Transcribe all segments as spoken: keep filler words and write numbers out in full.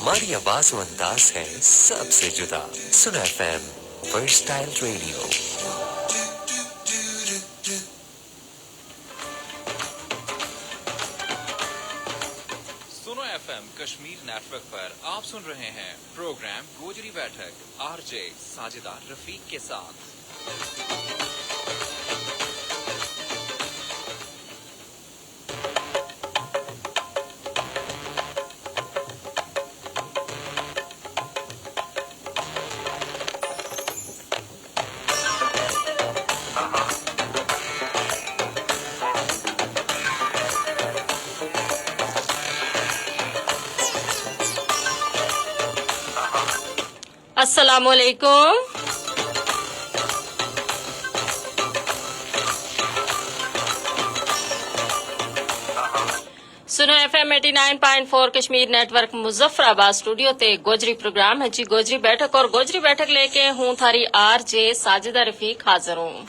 ہماری آواز و انداز ہے سب سے جدا۔ سنو ایف ایم، ورسٹائل ریڈیو۔ سنو ایف ایم کشمیر نیٹ ورک پر آپ سن رہے ہیں پروگرام گوجری بیٹھک، آر جے ساجدہ رفیق کے ساتھ۔ السلام علیکم۔ سنو ایف ایم ایٹی نائن پوائنٹ فور کشمیر نیٹ ورک مظفر آباد اسٹوڈیو تے گوجری پروگرام ہے جی گوجری بیٹھک، اور گوجری بیٹھک لے کے ہوں تھاری آر جے ساجدہ رفیق حاضر ہوں۔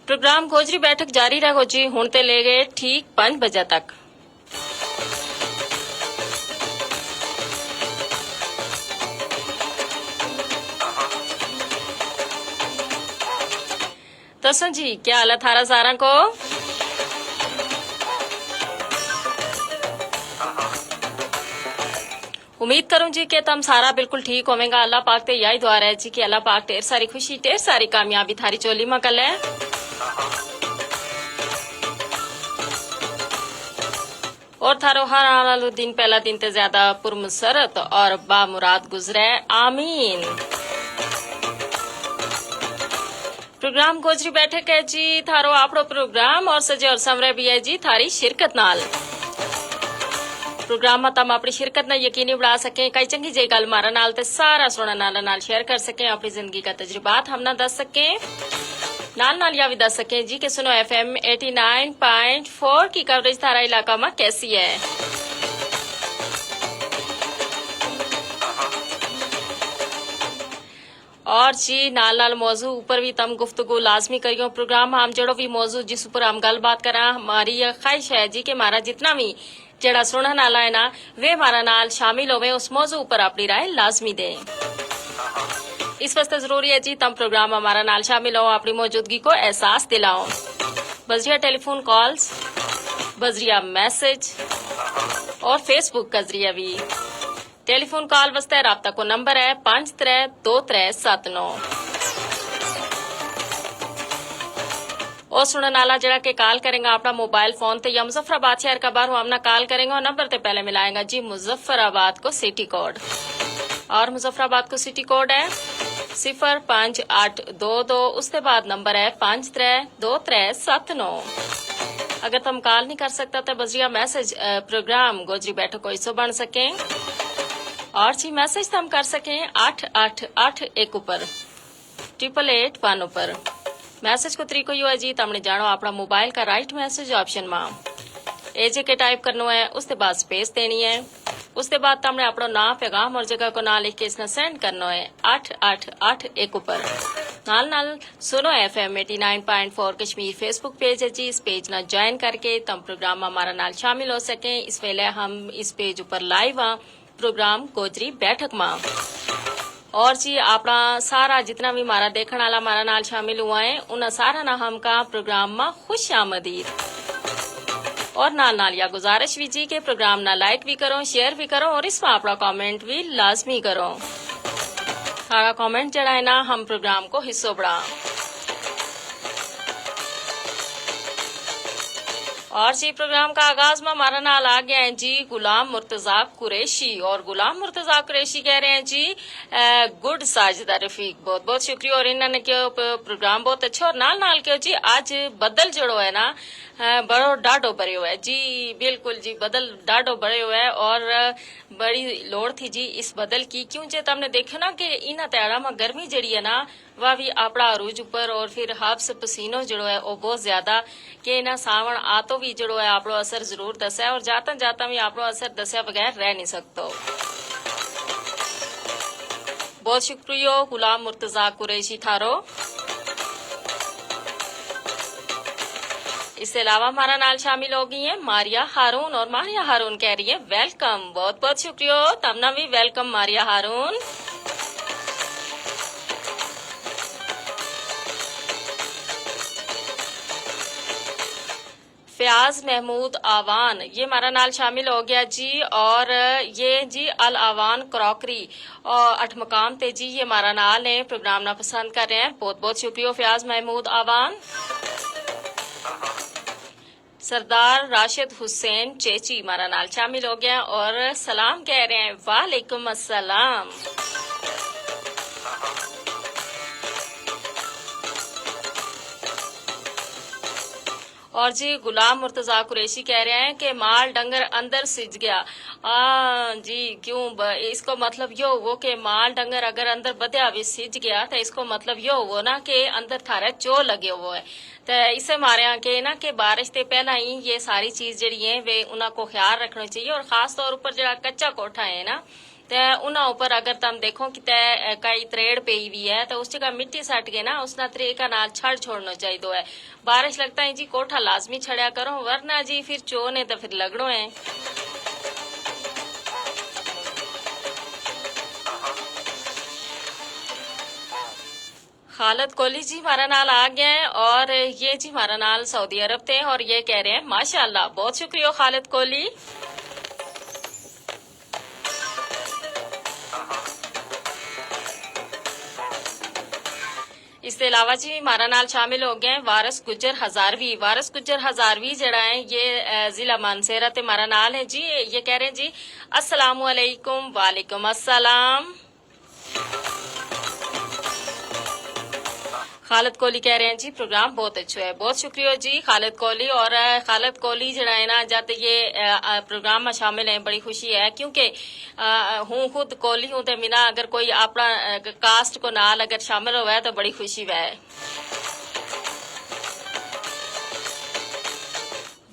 پروگرام گوجری بیٹھک جاری رہو جی، ہن تے لے گئے ٹھیک پنج بجے تک۔ دسو جی، کیا حال ہے تھارا ساراں کو؟ امید کروں جی کہ تم سارا بالکل ٹھیک ہوویں گا۔ اللہ پاک تے یاہی دعا رہے جی کہ اللہ پاک ڈھیر ساری خوشی، ڈھیر ساری کامیابی تھاری چولی ما کلے، اور تھارو ہر آن آلو دن پہلا دن تے زیادہ پرمسرت اور بامراد گزرے۔ آمین۔ پروگرام گوجری بیٹھک ہے جی، تھارو آپڑو پروگرام، اور سجے اور سمرے بھی ہے جی تھاری شرکت نال۔ پروگرام ما تم اپنی شرکت نا یقینی بنا سکیں، کئی چنگی جے گل مارا نال تے سارا سنن نال نال شیئر کر سکیں، اپنی زندگی کا تجربات ہم نا دس سکیں، نال نال یا بھی دس سکیں جی کہ سنو ایف ایم ایٹی نائن پوائنٹ فور کی کوریج تھارا علاقہ ما کیسی ہے۔ اور جی نال نال موضوع اپر بھی تم گفتگو لازمی کریوں۔ پروگرام ہم جڑو بھی موضوع جس اپر ہم گل بات کراں، ہماری یہ خواہش ہے جی کہ ہمارا جتنا بھی جڑا سنن آلا ہے نا، وہ ہمارا نال شامل ہوویں، اس موضوع اپر اپنی رائے لازمی دیں۔ اس واسطے ضروری ہے جی تم پروگرام ہمارا نال شامل ہو، اپنی موجودگی کو احساس دلاؤ۔ بذریعہ ٹیلی فون کالز، بذریعہ میسج اور فیس بک کا ذریعہ بھی۔ ٹیلی فون کال واسطے رابطہ کو نمبر ہے پانچ ترے دو ترے ست نو۔ او سنن آلا جڑا کہ کال کریں گا اپنا موبائل فون تے یا مظفر آباد شہر کا باہر ہو ہم نا کال کریں گا، نمبر تے پہلے ملائیں گا جی مظفر آباد کو سٹی کوڈ۔ اور مظفر آباد کو سٹی کوڈ ہے صفر پانچ آٹھ دو دو، اس تے بعد نمبر ہے پانچ ترے دو ترے ست نو۔ اگر تم کال نہیں کر سکتا تو بذریعہ میسج پروگرام گوجری بیٹھک کو حصو بن سکیں۔ اور چی میسج تم کر سکیں آٹھ آٹھ آٹھ ایک اپر، ٹرپل ایٹ ون اپر۔ میسج کو طریقو یوہ ہے جی تم نے جانو اپنا موبائل کا رائٹ میسج آپشن ما ایجے کے ٹائپ کرنو ہے، اس تے بعد سپیس دینی ہے۔ اس تے بعد تم نے اپنا ناں پیغام اور جگہ کو ناں لکھ کے اس نا سینڈ کرنو ہے آٹھ آٹھ آٹھ ایک اپر۔ نال نال سنو ایف ایم ایٹی نائن پوائنٹ فور کشمیر فیس بک پیج ہے جی، اس پیج نا جوائن کر کے تم پروگرام ہمارا نال شامل ہو سکیں۔ اس ویلے ہم اس پیج اپر لائیو ہاں پروگرام گوجری بیٹھک ما۔ اور جی اپنا سارا جتنا بھی ہمارا دیکھن آلا ہمارا نال شامل ہوا ہیں، انہاں سارا نا ہم کا پروگرام ما خوش آمدید۔ اور نال نال یا گزارش بھی جی کہ پروگرام نا لائک بھی کرو، شیئر بھی کرو اور اس ما اپنا کمنٹ بھی لازمی کرو۔ سارا کمنٹ جڑا ہے نا ہم پروگرام کو حصو بڑا۔ اور جی پروگرام کا آغاز ما ہمارا نال آ گیا ہیں جی غلام مرتضی قریشی، اور غلام مرتضی قریشی کہہ رہے ہیں جی گڈ ساجدہ رفیق، بہت بہت شکریہ۔ اور انہاں نے کہیو پروگرام بہت اچھا، اور نال نال کہیو جی اج بدل جڑو ہے نا، بڑو ڈاڈو بھریو ہے جی۔ بالکل جی، بدل ڈاڈو بھریو ہے اور بڑی لوڑ تھی جی اس بدل کی، کیوں جے تم نے دیکھیو نا کہ انہاں تیارا ما گرمی جڑی ہے نا، واہ وی آپڑا عروج اپر اور فیر حبس پسینو جڑو ہے او بہت زیادہ، کہ انہاں ساون آتو وی جڑو ہے آپڑو اثر ضرور دسے اور جاتاں جاتاں وی آپڑو اثر دسیا بغیر رہ نہیں سکتو۔ بہت شکریہ غلام مرتضی قریشی تھارو۔ اس سے علاوہ ہمارا نال شامل ہو گئی ہیں ماریا ہارون، اور ماریا ہارون کہہ رہی ہیں ویلکم، بہت بہت شکریہ۔ تمنا بھی ویلکم ماریا ہارون۔ فیاض محمود آوان یہ ہمارا نال شامل ہو گیا جی، اور یہ جی الاوان کراکری اور اٹھ مقام تے جی، یہ ہمارا نال ہیں، پروگرام نا پسند کر رہے ہیں۔ بہت بہت شکریہ فیاض محمود آوان۔ سردار راشد حسین چیچی ہمارا نال شامل ہو گیا اور سلام کہہ رہے ہیں، وعلیکم السلام۔ اور جی غلام مرتضی قریشی کہہ رہے ہیں کہ مال ڈنگر اندر سج گیا۔ ہاں جی، کیوں ب- اس کو مطلب یوہ ہوو کہ مال ڈنگر اگر اندر بدھیا وی سج گیا تو اس کو مطلب یوہ ہوو نا کہ اندر تھارے چو لگے ہوو ہے۔ تے اسے مارے آں کہ نا کہ بارش تے پہلاں ہی یہ ساری چیز جیڑی ہیں وے انہاں کو خیال رکھنو چاہیے، اور خاص طور اپر جیڑا کچا کوٹھا ہے نا، تے انہاں اپر اگر تم دیکھو کہ تے کئی تریڑ پئی وی ہے تو اس جگہ مٹی سٹ کے نا اس نا طریقہ نال چھڑ چھوڑنو چاہیے ہے۔ بارش لگتا ہے جی کوٹھا لازمی چھڑیا کرو، ورنہ جی پھر چو نے تو پھر لگنو ہے۔ خالد کوہلی جی ہمارا نال آ گیا ہے، اور یہ جی ہمارا نال سعودی عرب تھے اور یہ کہہ رہے ہیں ماشاءاللہ، بہت شکریہ خالد کوہلی۔ اس تے علاوہ جی ہمارا نال شامل ہو گئے ہیں وارث گجر ہزاروی۔ وارث گجر ہزاروی جڑا ہے یہ ضلع مانسہرہ تے ہمارا نال ہے جی۔ یہ کہہ رہے ہیں جی السلام علیکم۔ وعلیکم السلام۔ خالد کوہلی کہہ رہے ہیں جی پروگرام بہت اچھو ہے۔ بہت شکریہ جی خالد کوہلی۔ اور خالد کوہلی جڑا ہے نا جاتے یہ پروگرام ما شامل ہیں، بڑی خوشی ہے کیونکہ ہوں خود کوہلی ہوں تے منا اگر کوئی اپنا کاسٹ کو نال اگر شامل ہووے تو بڑی خوشی وے۔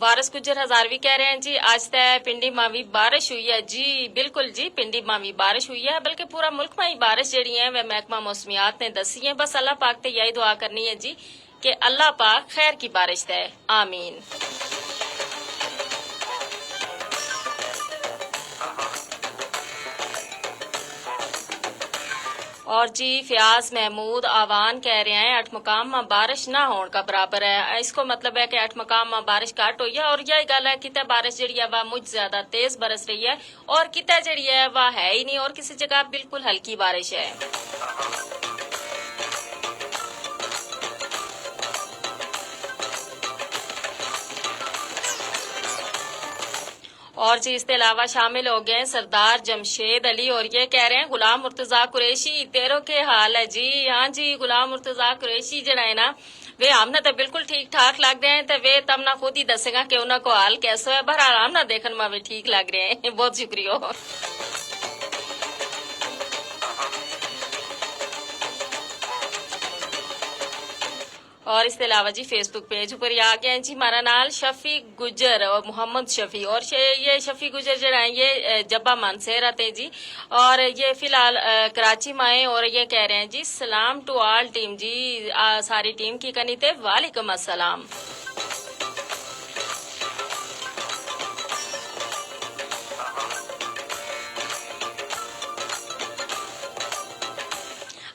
وارث گجر ہزاروی کہہ رہے ہیں جی اج تے پنڈی ما وی بارش ہوئی ہے جی۔ بالکل جی، پنڈی ما وی بارش ہوئی ہے، بلکہ پورا ملک ما ہی بارش جیڑی ہیں وہ محکمہ موسمیات نے دسی ہیں۔ بس اللہ پاک تے یہی دعا کرنی ہے جی کہ اللہ پاک خیر کی بارش دے۔ آمین۔ اور جی فیاض محمود آوان کہہ رہے ہیں اٹھ مقام ما بارش نہ ہون کا برابر ہے۔ اس کو مطلب ہے کہ اٹھ مقام ما بارش گھٹ ہوئی ہے اور یہی گل ہے کتے بارش جیڑی ہے وہ مجھ زیادہ تیز برس رہی ہے اور کتے جیڑی ہے وہ ہے ہی نہیں اور کسی جگہ بالکل ہلکی بارش ہے۔ اور جی اس تے علاوہ شامل ہو گئے ہیں سردار جمشید علی اور یہ کہہ رہے ہیں غلام مرتضی قریشی تیرو کے حال ہے جی؟ ہاں جی، غلام مرتضی قریشی جڑا ہے نا، ویہ ہم نا تے بالکل ٹھیک ٹھاک لگ رہے ہیں تے ویہ تم نا خود ہی دسے گا کہ انہاں کو حال کیسو ہے۔ بہرحال ہم نا دیکھن ما ویہ ٹھیک لگ رہے ہیں۔ بہت شکریہ۔ اور اس تے علاوہ جی فیس بک پیج اپر ہی آ گیا ہیں جی ہمارا نال شفیع گجر اور محمد شفیع اور یہ شفیع گجر جڑا ہیں یہ جبہ مانسہرہ تے جی۔ اور یہ فی الحال کراچی ما ہیں اور یہ کہہ رہے ہیں جی سلام ٹو آل ٹیم جی۔ ساری ٹیم کی کنی تے وعلیکم السلام۔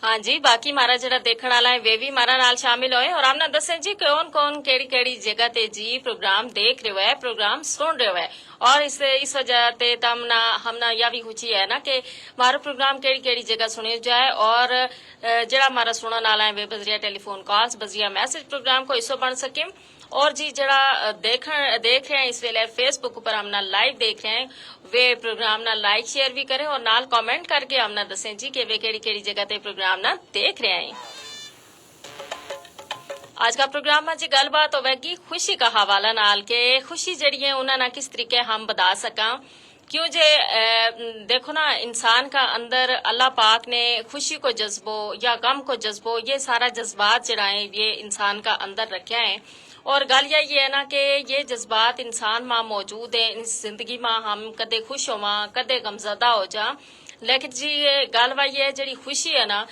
ہاں جی، باقی مارا جڑا دیکھن والا ہے ویہ وی مارا نال شامل ہوئے اور ہم نا دسیں جی کون کون کیڑی کیڑی جگہ تے جی پروگرام دیکھ رہے ہوئے، پروگرام سن رہے ہوئے۔ اور اس وجہ تے تم نا ہم نا یا وی خوشی ہے نا کہ مارو پروگرام کیڑی کیڑی جگہ سنیو جائے اور جڑا مارا سنن والا ہے ویہ بذریعہ ٹیلی فون کالز بذریعہ میسج پروگرام کو حصو بن سکیں۔ اور جی جڑا دیکھ رہے ہیں اس ویلے فیس بک اپر ہم نا لائیو دیکھ رہے ہیں، ویہ پروگرام نا لائک شیئر وی کریں اور نال کمنٹ کر کے ہم نا دسیں جی کہ ویہ کیڑی کیڑی جگہ تے پروگرام نا دیکھ رہے ہیں۔ آج کا پروگرام ما جی گل بات ہووے گی خوشی کا حوالہ نال کہ خوشی جڑی ہے انہاں نا کس طریقے ہم بدا سکاں۔ کیوں جے دیکھو نا انسان کا اندر اللہ پاک نے خوشی کو جذبو یا غم کو جذبو یہ سارا جذبات جڑا ہیں یہ انسان کا اندر رکھیا ہیں۔ اور گل یا یہ ہے نا کہ یہ جذبات انسان ما موجود ہیں، اس زندگی ما ہم کدے خوش ہواں کدے غمزدہ ہو جاں۔ لیکن جی، یہ گل وائی ہے جیڑی خوشی ہے نا،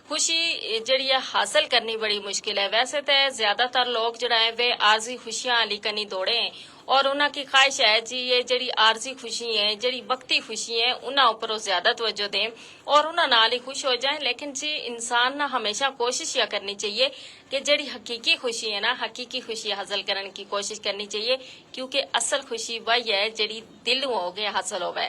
خوشی جیڑی ہے حاصل کرنی بڑی مشکل ہے۔ ویسے تے زیادہ تر لوگ جیڑا ہے وہ عارضی خوشیاں علی کنی دوڑے ہیں، اور انہاں کی خواہش ہے جی یہ جیڑی عارضی خوشی ہیں، جیڑی وقتی خوشی ہیں، انہاں اپر وہ زیادہ توجہ دیں اور انہاں نال ہی خوش ہو جائیں۔ لیکن جی، انسان نا ہمیشہ کوشش یا کرنی چاہیے کہ جیڑی حقیقی خوشی ہے نا، حقیقی خوشی حاصل کرن کی کوشش کرنی چاہیے، کیونکہ اصل خوشی وہی ہے جیڑی دلوں ہو کے حاصل ہووے۔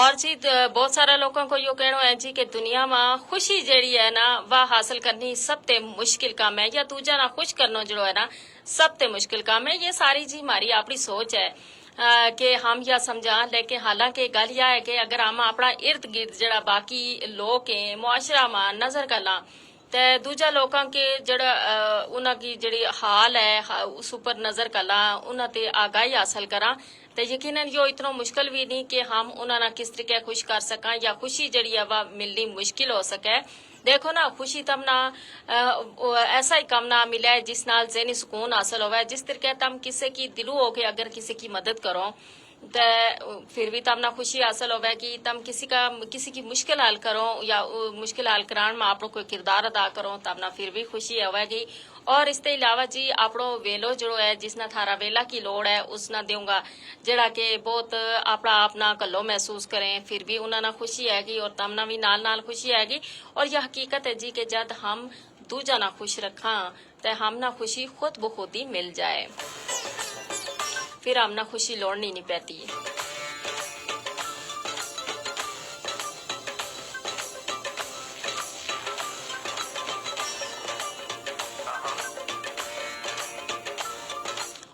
اور جی، بہت سارا لوکاں کو یوہ کہنو ہے جی کہ دنیا ما خوشی جیڑی ہے نا، واہ حاصل کرنی سب تے مشکل کم ہے، یا دوجا نا خوش کرنو جیڑو ہے نا، سب تے مشکل کم ہے۔ یہ ساری جی ہماری اپنی سوچ ہے کہ ہم یا سمجھاں، لیکن حالانکہ گل یا ہے کہ اگر ہم اپنا ارد گرد جیڑا باقی لوک ہیں، معاشرہ ما نظر کر لاں، تے دوجا لوکاں کے جیڑا انہاں کی جیڑی حال ہے، اس اپر نظر کر لاں، انہاں تے آگاہی حاصل کراں، تے یقینا یوہ اتنو مشکل وی نہیں کہ ہم انہاں نا کس طریقے خوش کر سکاں، یا خوشی جیڑی ہے واہ ملنی مشکل ہو سکے۔ دیکھو نا، خوشی تم نا ایسا ہی کم نا ملے جس نال ذہنی سکون حاصل ہووے۔ جس طریقے تم کسے کی دلو ہو کے اگر کسے کی مدد کرو، تے پھر وی تم نا خوشی حاصل ہووے گی۔ تم کسی کا، کسی کی مشکل حل کرو یا مشکل حل کران ما اپنو کوئی کردار ادا کرو، تم نا پھر وی خوشی ہووے گی۔ اور اس تے علاوہ جی، اپنو ویلو جیڑو ہے، جس نا تھارا ویلا کی لوڑ ہے، اس نا دیوں گا، جیڑا کہ بہت اپنا آپ نا کلو محسوس کریں، پھر وی انہاں نا خوشی ہے گی اور تم نا وی نال نال خوشی ہے گی۔ اور یہ حقیقت ہے جی کہ جد ہم دوجا نا خوش رکھاں، تے ہم نا خوشی خود بخود ہی مل جائے۔ پھر ہم نا خوشی لوڑنی نہیں پیتی۔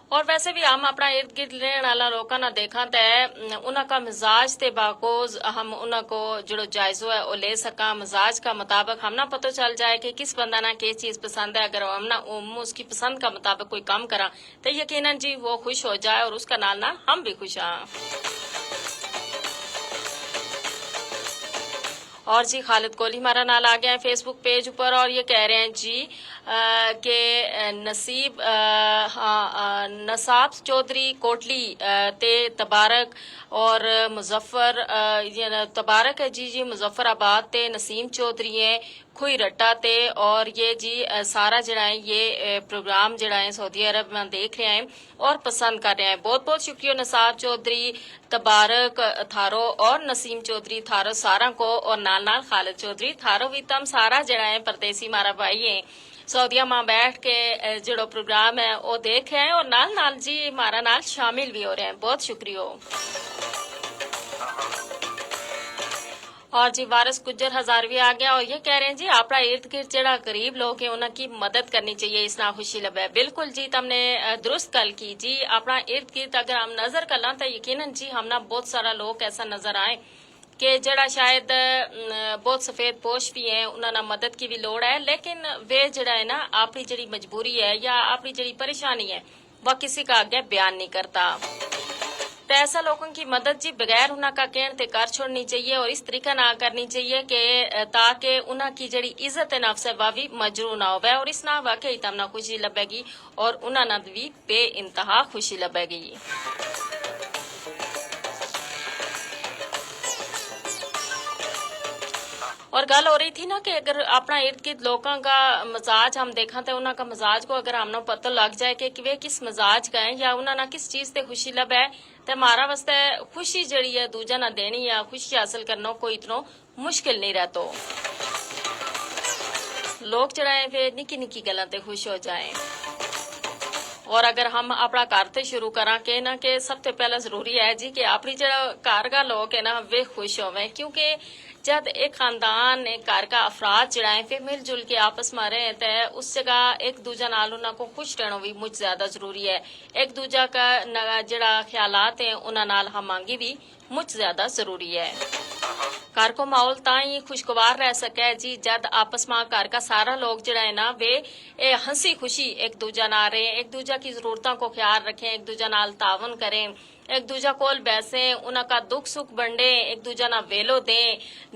اور ویسے وی ہم اپنا ارد گرد رہن آلا لوکاں نا دیکھاں تے انہاں کا مزاج تے باکوز ہم انہاں کو جیڑو جائزو ہے وہ لے سکاں۔ مزاج کا مطابق ہم نا پتو چل جائے کہ کس بندہ نا کے چیز پسند ہے۔ اگر ہم نا ہم اس کی پسند کا مطابق کوئی کم کراں، تے یقینا جی وہ خوش ہو جائے اور اس کا نال نال ہم بھی خوش آں۔ اور جی، خالد کوہلی ہمارا نال آ گیا ہے فیس بک پیج اپر اور یہ کہہ رہے ہیں جی کہ نصیب نصاب چوہدری کوٹلی تے تبارک اور مظفر، تبارک ہے جی جی مظفر آباد تے نسیم چوہدری ہیں کھوئی رٹا تے۔ اور یہ جی سارا جیڑا ہے یہ پروگرام جیڑا ہے سعودی عرب ما دیکھ رہیا ہیں اور پسند کر رہیا ہیں۔ بہت بہت شکریہ نصاب چوہدری، تبارک تھارو اور نسیم چوہدری تھارو ساراں کو، اور نال نال خالد چوہدری تھارو وی تم سارا جیڑا ہے پردیسی مارا بھائی ہیں، سعودیہ ما بیٹھ کے جیڑو پروگرام ہے وہ دیکھ رہے ہیں اور نال نال جی مارا نال شامل وی ہو رہے ہیں۔ بہت شکریہ ہو۔ اور جی وارث گجر ہزاروی آ گیا اور یہ کہہ رہے ہیں جی اپنا ارد گرد جیڑا غریب لوگ ہیں انہاں کی مدد کرنی چاہیے، اس نا خوشی لبھے۔ بالکل جی تم نے درست گل کی جی۔ اپنا ارد گرد اگر ہم نظر کر لاں تو یقینا جی ہم نا بہت سارا لوگ ایسا نظر آئے کہ جیڑا شاید بہت سفید پوش بھی ہیں، انہاں نا مدد کی بھی لوڑ ہے، لیکن وہ جیڑا ہے نا اپنی جیڑی مجبوری ہے یا اپنی جیڑی پریشانی ہے، وہ کسی کا آگے بیان نہیں کرتا۔ تے ایسا لوگوں کی مدد جی بغیر انہاں کا کہن تے کر چھوڑنی چاہیے اور اس طریقے نہ کرنی چاہیے کہ تاکہ انہاں کی جیڑی عزت نفس ہے وہ بھی مجروح نہ ہووے اور اس نا واقعی تم نا خوشی لبھے گی اور انہاں نا بھی بے انتہا خوشی لبھے گی۔ اور گل ہو رہی تھی نا کہ اگر اپنا ارد گرد لوکاں کا مزاج ہم دیکھاں تے انہاں کا مزاج کو اگر ہم نا پتو لگ جائے کہ وہ کس مزاج کا ہیں یا انہاں نا کس چیز تے خوشی لبھے، تے مارا واسطے خوشی جیڑی ہے دوجا نا دینی یا خوشی حاصل کرنو کوئی اتنو مشکل نہیں رہتو۔ لوگ جیڑا ہیں وہ نکی نکی گلاں تے خوش ہو جائیں۔ اور اگر ہم اپنا گھر تے شروع کراں کہ نا کہ سب تے پہلا ضروری ہے جی کہ اپنی جیڑا گھر کا لوگ ہیں نا وہ خوش ہوویں، کیونکہ جد ایک خاندان ایک گھر کا افراد جیڑا ہیں وہ مل جل کے آپس ما رہیں تے اس جگہ ایک دوجا نال انہاں کو خوش رہنو بھی مچ زیادہ ضروری ہے۔ ایک دوجا کا جیڑا خیالات ہیں انہاں نال ہم آنگی بھی مچ زیادہ ضروری ہے۔ گھر کو ماحول تاں ہی خوشگوار رہ سکے جی، جد آپس ما گھر کا سارا لوگ جڑا ہے نا، ویہ ہنسی خوشی ایک دوجا نال رہیں، ایک دوجا کی ضرورتاں کو خیال رکھیں، ایک دوجا نال تعاون کریں، ایک دوجا کول بیسیں، انہاں کا دکھ سکھ بنڈیں، ایک دوجا نا ویلو دیں،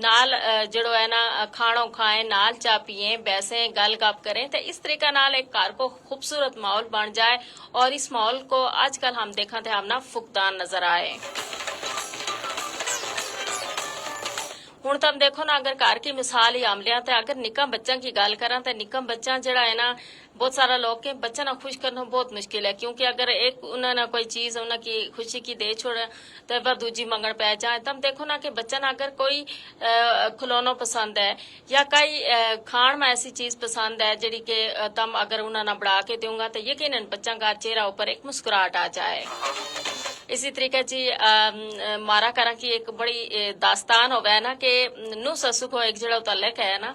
نال جڑو ہے نا کھانو کھائیں، نال چاہ پیئیں، بیسیں، گل گپ کریں تے اس طریقہ نال ایک گھر کو خوبصورت ماحول بن جائے۔ اور اس ماحول کو آج کل ہم دیکھاں تے ہم نا فقدان نظر آئے۔ ہن تم دیکھو نا، اگر گھر کی مثال ہی ہم لیاں تے اگر نکاں بچاں کی گل کراں تے نکاں بچاں جڑا ہے نا، بہت سارا لوگ کے بچاں نا خوش کرنا بہت مشکل ہے، کیونکہ اگر ایک انہاں نا کوئی چیز انہاں کی خوشی کی دے چھوڑے تے وہ دوجی منگن پے جائیں۔ تم دیکھو نا کہ بچاں نا اگر کوئی کھلونو پسند ہے یا کئی کھان ما ایسی چیز پسند ہے جیڑی کہ تم اگر انہاں نا بڑا کے دیوں گا تو یقینا بچاں کا چہرہ اپر ایک مسکراہٹ آ جائے۔ اسی طریقے جی مارا کراں کی ایک بڑی داستان ہووے نا کہ نو سسو کو ایک جیڑا تعلق ہے نا،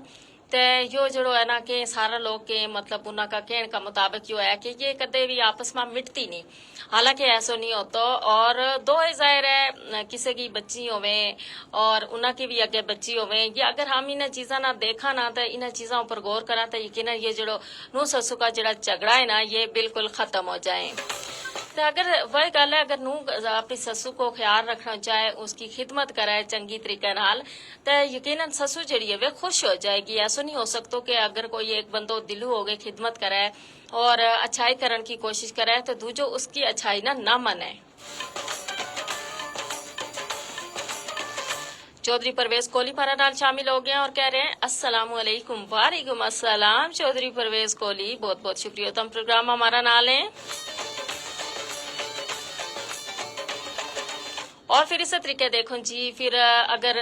تے یوہ جیڑو ہے نا کہ سارا لوگ کے مطلب انہاں کا کہن کا مطابق یوہ ہے کہ یہ کدے وی آپس ما مٹتی نہیں۔ حالانکہ ایسو نہیں ہوتو۔ اور دو ہی ظاہر ہے کسے کی بچی ہوویں اور انہاں کی وی اگے بچی ہوویں، یا اگر ہم انہاں چیزاں نا دیکھاں نا تے انہاں چیزاں اپر غور کراں تے یقینا یہ جیڑو نو سسو کا جیڑا جھگڑا ہے نا یہ بالکل ختم ہو جائیں۔ تے اگر وہی گل ہے اگر نو اپنی سسو کو خیال رکھنا چاہے، اس کی خدمت کرے چنگی طریقے نال، تے یقینا سسو جیڑی ہے وہ خوش ہو جائے گی۔ ایسو نہیں ہو سکتو کہ اگر کوئی ایک بندو دلو ہو گئے خدمت کرے اور اچھائی کرن کی کوشش کرے تو دوجو اس کی اچھائی نا نہ منے۔ چوہدری پرویز کوہلی مارا نال شامل ہو گیا اور کہہ رہے ہیں السلام علیکم۔ وعلیکم السلام چوہدری پرویز کوہلی، بہت بہت شکریہ تم پروگرام ہمارا نال ہیں۔ اور پھر اسے طریقے دیکھو جی، پھر اگر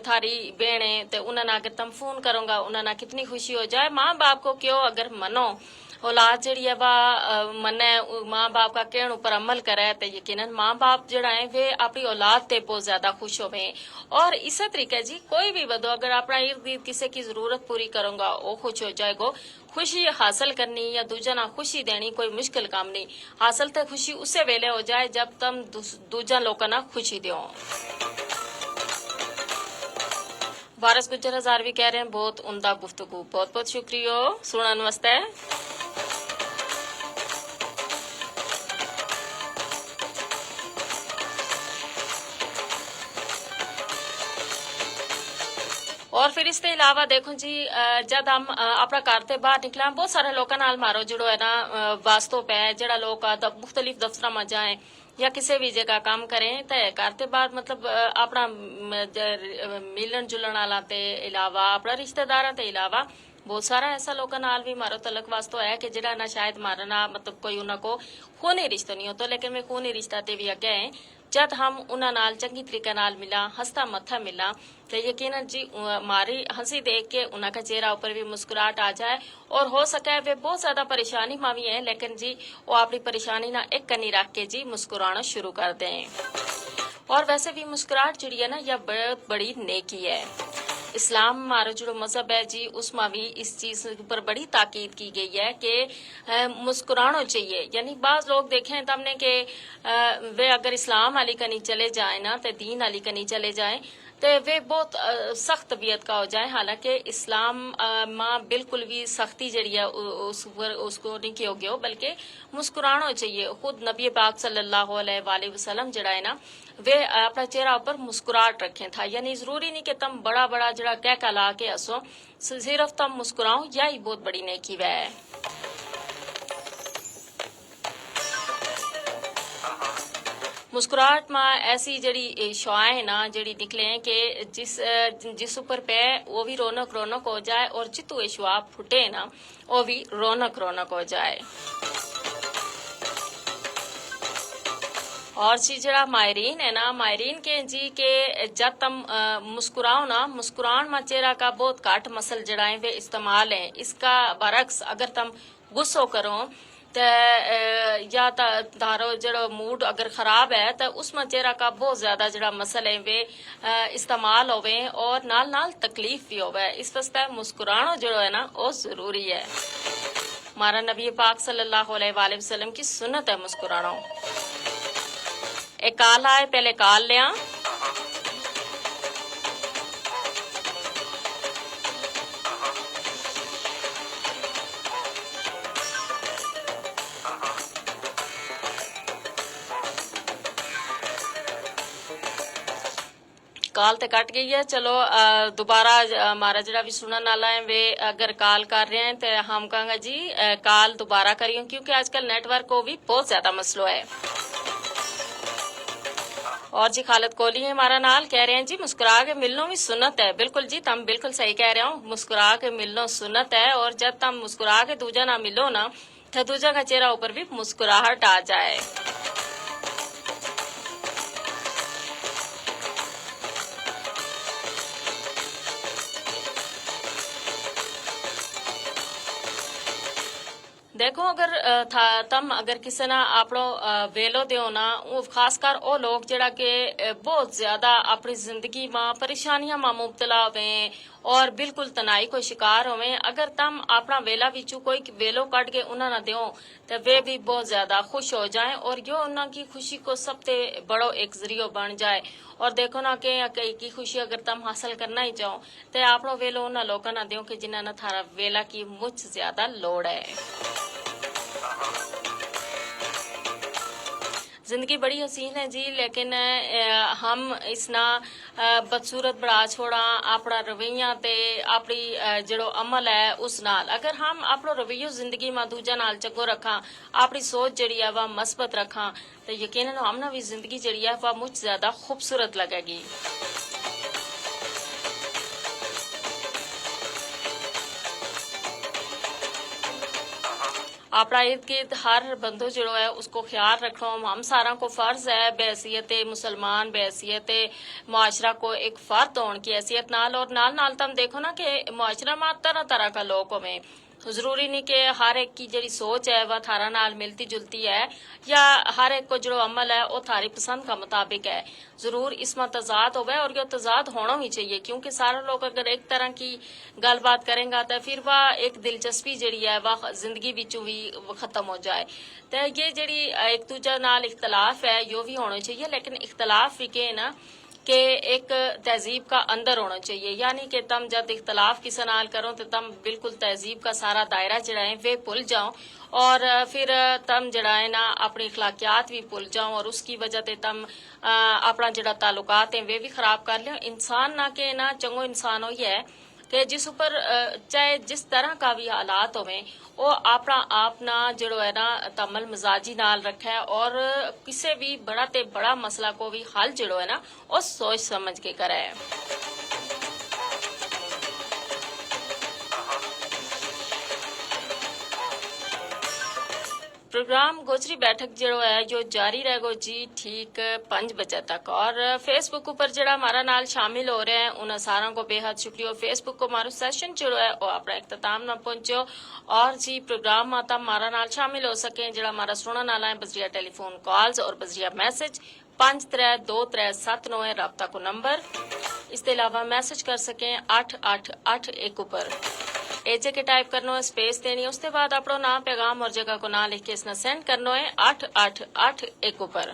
تھاری بہن ہے تو انہاں نا اگر تم فون کرو گا انہاں نا کتنی خوشی ہو جائے۔ ماں باپ کو کہیو اگر منو، اولاد جیڑی ہے وہ منے، ماں باپ کا کہن اپر عمل کرے تو یقینا ماں باپ جیڑا ہیں وہ اپنی اولاد تے بہت زیادہ خوش ہوویں۔ اور اسے طریقے جی کوئی بھی بدو اگر اپنا ارد گرد کسے کی ضرورت پوری کرو گا وہ خوش ہو جائے گو۔ خوشی حاصل کرنی یا دوجا نا خوشی دینی کوئی مشکل کام نہیں۔ حاصل تے خوشی اسے ویلے ہو جائے جب تم دوجا لوکاں نا خوشی دیو۔ وارث گجر ہزار وی کہہ رہے ہیں بہت عمدہ گفتگو، بہت بہت شکریہ سنن واسطے۔ اور پھر اس تے علاوہ دیکھو جی، جد ہم اپنا گھر تے باہر نکلاں بہت سارے لوکاں نال مارو جیڑو ہے نا، واسطو پے جیڑا لوگ مختلف دفتراں ما جائیں یا کسے وی جگہ کم کریں تے گھر تے باہر مطلب اپنا ملن جلن آلاں تے علاوہ اپنا رشتہ داراں تے علاوہ بہت سارا ایسا لوکاں نال وی مارو تعلق واسطو ہے کہ جیڑا نا شاید مارا نا مطلب کوئی انہاں کو خونی رشتو نہیں ہوتو، لیکن میں خونی رشتہ تے وی اگے ہیں۔ جد ہم انہاں نال چنگی طریقے نال ملاں، ہنستا متھا ملاں، تے یقینا جی ماری ہنسی دیکھ کے انہاں کا چہرہ اپر وی مسکراہٹ آ جائے۔ اور ہو سکے وہ بہت زیادہ پریشانی ما وی ہیں، لیکن جی وہ اپنی پریشانی نا ایک کنی رکھ کے جی مسکرانو شروع کر دیں۔ اور ویسے وی مسکراہٹ جیڑی ہے نا یا بہت بڑی نیکی ہے۔ اسلام مارو جیڑو مذہب ہے جی اس ما وی اس چیز پر بڑی تاکید کی گئی ہے کہ مسکرانو چاہیے۔ یعنی بعض لوگ دیکھیں تم نے کہ وہ اگر اسلام آلی کنی چلے جائیں نا تے دین آلی کنی چلے جائیں، تے وہ بہت سخت طبیعت کا ہو جائیں۔ حالانکہ اسلام ما بالکل وی سختی جیڑی ہے اس کو نہیں کہیو گیو، بلکہ مسکرانو چاہیے۔ خود نبی پاک صلی اللہ علیہ وسلم جیڑا ہے نا وہ اپنا چہرہ اپر مسکراہٹ رکھیں تھا۔ یعنی ضروری نہیں کہ تم بڑا بڑا جیڑا کہہ کہلا کے ہسو، صرف تم مسکراؤ، یاہی بہت بڑی نیکی وے۔ مسکراہٹ ما ایسی جیڑی شعائیں نا جیڑی نکلیں کہ جس جس اپر پے وہ وی رونق رونق ہو جائے اور جتو یہ شعا پھٹے نا وہ وی رونق رونق ہو جائے۔ اور جی جیڑا ماہرین ہے نا، ماہرین کہیں جی کہ جد تم مسکراؤ نا، مسکران ما چہرہ کا بہت گھٹ مسل جیڑا ہیں وہ استعمال ہیں۔ اس کا برعکس اگر تم غصو کرو تے یا تھارو جیڑو موڈ اگر خراب ہے تے اس ما چہرہ کا بہت زیادہ جیڑا مسل ہیں وہ استعمال ہوویں اور نال نال تکلیف وی ہووے۔ اس واسطے مسکرانو جیڑو ہے نا وہ ضروری ہے۔ مارا نبی پاک صلی اللہ علیہ وسلم کی سنت ہے مسکرانو۔ ایک کال آئے پہلے کال لیاں۔ کال تے کٹ گئی ہے۔ چلو، دوبارہ ہمارا جیڑا وی سنن آلا ہیں ویہ اگر کال کر رہیا ہیں تے ہم کہاں گا جی کال دوبارہ کریوں، کیونکہ آج کل نیٹ ورک کو وی بہت زیادہ مسئلو ہے۔ اور جی خالد کوہلی ہیں ہمارا نال، کہہ رہے ہیں جی مسکرا کے ملنو وی سنت ہے۔ بالکل جی، تم بالکل صحیح کہہ رہے ہو، مسکرا کے ملنو سنت ہے۔ اور جب تم مسکرا کے دوجا نہ ملو نا، تھا دوجا کا چہرہ اپر وی مسکراہٹ آ جائے۔ دیکھو اگر تم اگر کسے نا اپنو ویلو دیو نا، خاص کر او لوگ جیڑا کہ بہت زیادہ اپنی زندگی ما پریشانیاں ما مبتلا ہوئے ہیں، اور بالکل تنہائی کو شکار ہوویں، اگر تم اپنا ویلا وچوں کوئی ویلو کڈھ کے انہاں نا دیو، تے ویہ بھی بہت زیادہ خوش ہو جائیں اور یوہ انہاں کی خوشی کو سب تے بڑو ایک ذریعو بن جائے۔ اور دیکھو نا کہ کی خوشی اگر تم حاصل کرنا ہی چاہو، تے اپنو ویلو انہاں لوکاں نا دیو کہ جنہاں نا تھارا ویلا کی مچ زیادہ لوڑ ہے۔ زندگی بڑی حسین ہے جی، لیکن ہم اس نا بدصورت بڑا چھوڑاں اپنا رویاں تے اپنی جیڑو عمل ہے اس نال۔ اگر ہم اپنو رویو زندگی ما دوجا نال چنگو رکھاں، اپنی سوچ جیڑی ہے وہ مثبت رکھاں، تے یقینا ہم نا وی زندگی جیڑی ہے وہ مچ زیادہ خوبصورت لگے گی۔ اپنا ارد گرد ہر بندو جیڑو ہے اس کو خیال رکھنو ہم ساراں کو فرض ہے، بحیثیت مسلمان، بحیثیت معاشرہ کو ایک فرد ہون کی حیثیت نال۔ اور نال نال تم دیکھو نا کہ معاشرہ ما طرح طرح کا لوگ ہوویں۔ ضروری نہیں کہ ہر ایک کی جیڑی سوچ ہے وہ تھارا نال ملتی جلتی ہے، یا ہر ایک کو جیڑو عمل ہے وہ تھاری پسند کا مطابق ہے۔ ضرور اس ما تضاد ہووے اور یوہ تضاد ہونو ہی چاہیے، کیونکہ سارا لوگ اگر ایک طرح کی گل بات کریں گا تو پھر وہ ایک دلچسپی جیڑی ہے وہ زندگی وچوں وی ختم ہو جائے۔ تے یہ جیڑی ایک دوجا نال اختلاف ہے یوہ وی ہونو چاہیے، لیکن اختلاف وی کہ نا کہ ایک تہذیب کا اندر ہونو چاہیے، یعنی کہ تم جد اختلاف کسے نال کرو تو تم بالکل تہذیب کا سارا دائرہ جیڑا ہے وہ بھل جاؤ، اور پھر تم جیڑا ہے نا اپنی اخلاقیات وی بھل جاؤ اور اس کی وجہ تے تم اپنا جیڑا تعلقات ہیں وہ وی خراب کر لیو۔ انسان نا کہ نا چنگو انسان ہوئی ہے کہ جس اپر چاہے جس طرح کا وی حالات ہوویں، او اپنا آپ نا جیڑو ہے نا تمل مزاجی نال رکھے اور کسے وی بڑا تے بڑا مسئلہ کو وی حل جیڑو ہے نا او سوچ سمجھ کے کرے۔ پروگرام گوجری بیٹھک جیڑو ہے یوہ جاری رہ گو جی، ٹھیک پنج بجے تک۔ اور فیس بک اپر جیڑا ہمارا نال شامل ہو رہے ہیں انہاں ساراں کو بے حد شکریہ۔ فیس بک کو ہمارو سیشن جیڑو ہے وہ اپنا اختتام نا پہنچو۔ اور جی پروگرام ما تم ہمارا نال شامل ہو سکیں، جیڑا ہمارا سنن آلا ہیں بذریعہ ٹیلی فون کالز اور بذریعہ میسج، پنج ترے دو ترے ست نو ہے رابطہ کو نمبر۔ اس تے علاوہ میسج کر سکیں اٹھ اٹھ اٹھ ایک اپر۔ اے جے کے ٹائپ کرنو ہے، سپیس دینی، اس تے بعد اپنو نام، پیغام اور جگہ کو نام لکھ کے اس نا سینڈ کرنو ہے اٹھ اٹھ اٹھ ایک اپر۔